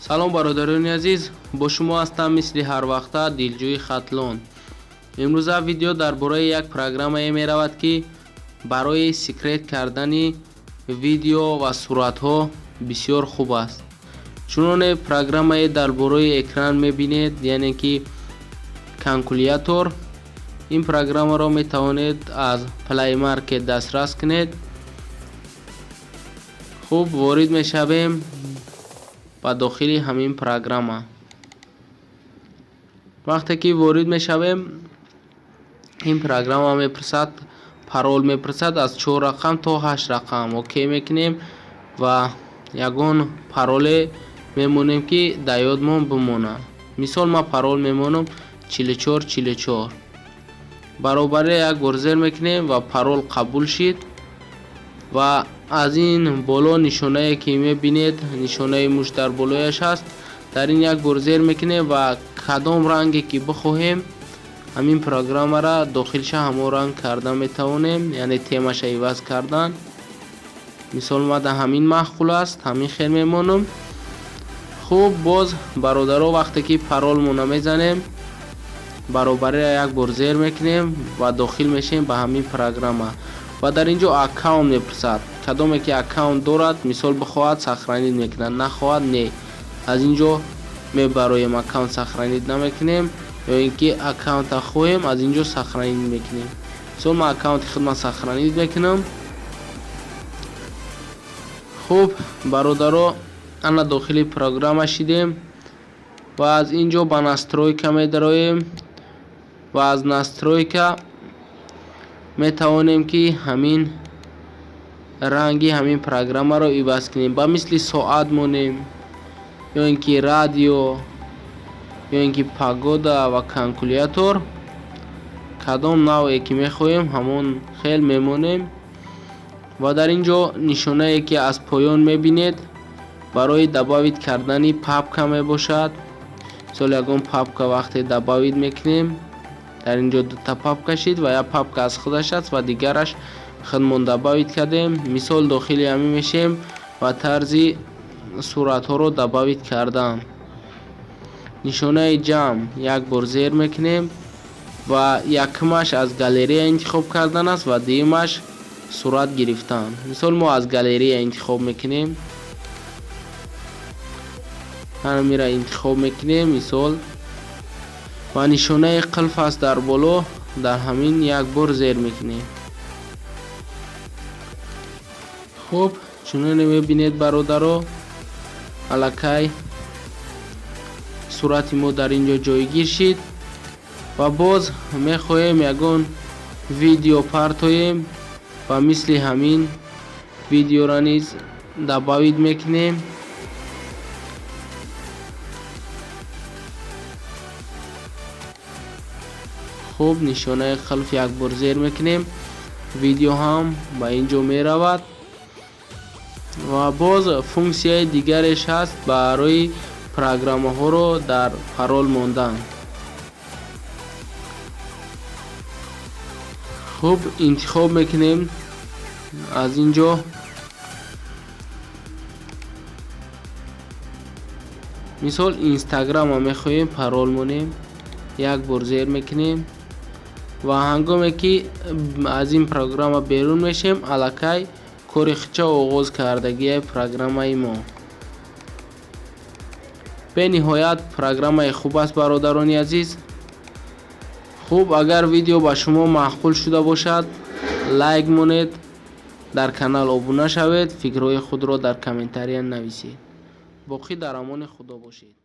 Салом, бародарони азиз, бо шумо ҳастам мисли ҳар вақта Дилҷӯи Хатлон. Имрӯза видео дар бораи як программае меравад, ки барои секрет кардани видео ва суратҳо бисёр хуб аст. Чуноне программае дар бораи экран мебинед, яъне ки калькулятор. Ин программаро метавонед аз Play Market дастрас кунед. Хуб, ворид мешавем ба дохили ҳамин программа. Вақте ки ворид мешавем, ин программа мепурсад, парол мепурсад аз чор рақам то ҳашт рақам. Окей мекунем ва ягон пароле мемонем, ки дар ёдмон бимонад. Мисол, ман парол мемонам 44 44. Баробари як бор зер мекунем ва парол қабул шид. Ва аз ин боло нишонае ки мебинед, нишонаи муш дар болояш ҳаст, дар ин як бор зер мекунем ва кадом ранге ки бихоҳем, ҳамин программара дохилша ҳамон ранг карда метавонем, яъне темаша иваз кардан. Мисол, мада ҳамин маъқул аст, ҳамин хел мемонам. Хуб, боз, бародаро, вақте ки паролмона мезанем, баробариро як бор зер мекунем ва дохил мешавем ба ҳамин программа. Ва дар ин ҷо аккаунт мепурсад. Кадоме ки аккаунт дорад, мисол, бихоҳад, сохранить мекунад, нахоҳад, не. Аз ин ҷо мебароем, аккаунт сохранить намекунем, ё ин ки аккаунта хоҳем, аз ин ҷо сохранить мекунем. Мисол, ман аккаунти худман сохранить мекунам. Хуб, бародаро, ана дохили программа шидем ва аз ин ҷо ба настройка медароем ва аз настройка метавонем, ки ҳамин ранги ҳамин программаро иваз кунем, ба мисли соат монем, ё ин ки радио, ё ин ки погода ва калькулятор. Кадом навъе ки мехоҳем, ҳамон хел мемонем. Ва дар ин ҷо нишонае ки аз поён мебинед, барои добавить кардани папка мебошад. Мисол, ягон папка вақте добавить мекунем, дар ин ҷо дута папка шид ва як папка аз худаш аст ва дигараш худмон добавить кардем. Мисол, дохили ҳамин мешем ва тарзи суратҳоро добавить кардан, нишонаи ҷамъ як бор зер мекунем ва якумаш аз галерея интихоб кардан аст ва дуюмаш сурат гирифтан. Мисол, мо аз галерея интихоб мекунем, ҳамира интихоб мекунем, мисол, ва нишонаи қулф аст дар боло, дар ҳамин як бор зер мекунем. Хуб, чуноне мебинед, бародаро, аллакай сурати мо дар ин ҷо ҷойгир шид. Ва боз мехоҳем ягон видео партоем ва мисли ҳамин видеоро низ добавить мекунем. Хуб, нишонаи қулф як бор зер мекунем, видео ҳам ба ин ҷо меравад. Ва боз функсияи дигареш ҳаст барои программаҳоро дар парол мондан. Хуб, интихоб мекунем аз ин ҷо, мисол, Инстаграма мехоҳем парол монем, як бор зер мекунем ва ҳангоме ки аз ин программа берун мешем, аллакай кори худша оғоз кардагиаи программаи мо. Бениҳоят программаи хуб аст, бародарони азиз. Хуб, агар видео ба шумо маъқул шуда бошад, лайк монед, дар канал обуна шавед, фикрҳои худро дар комментария нависед. Боқӣ дар амони Худо бошед.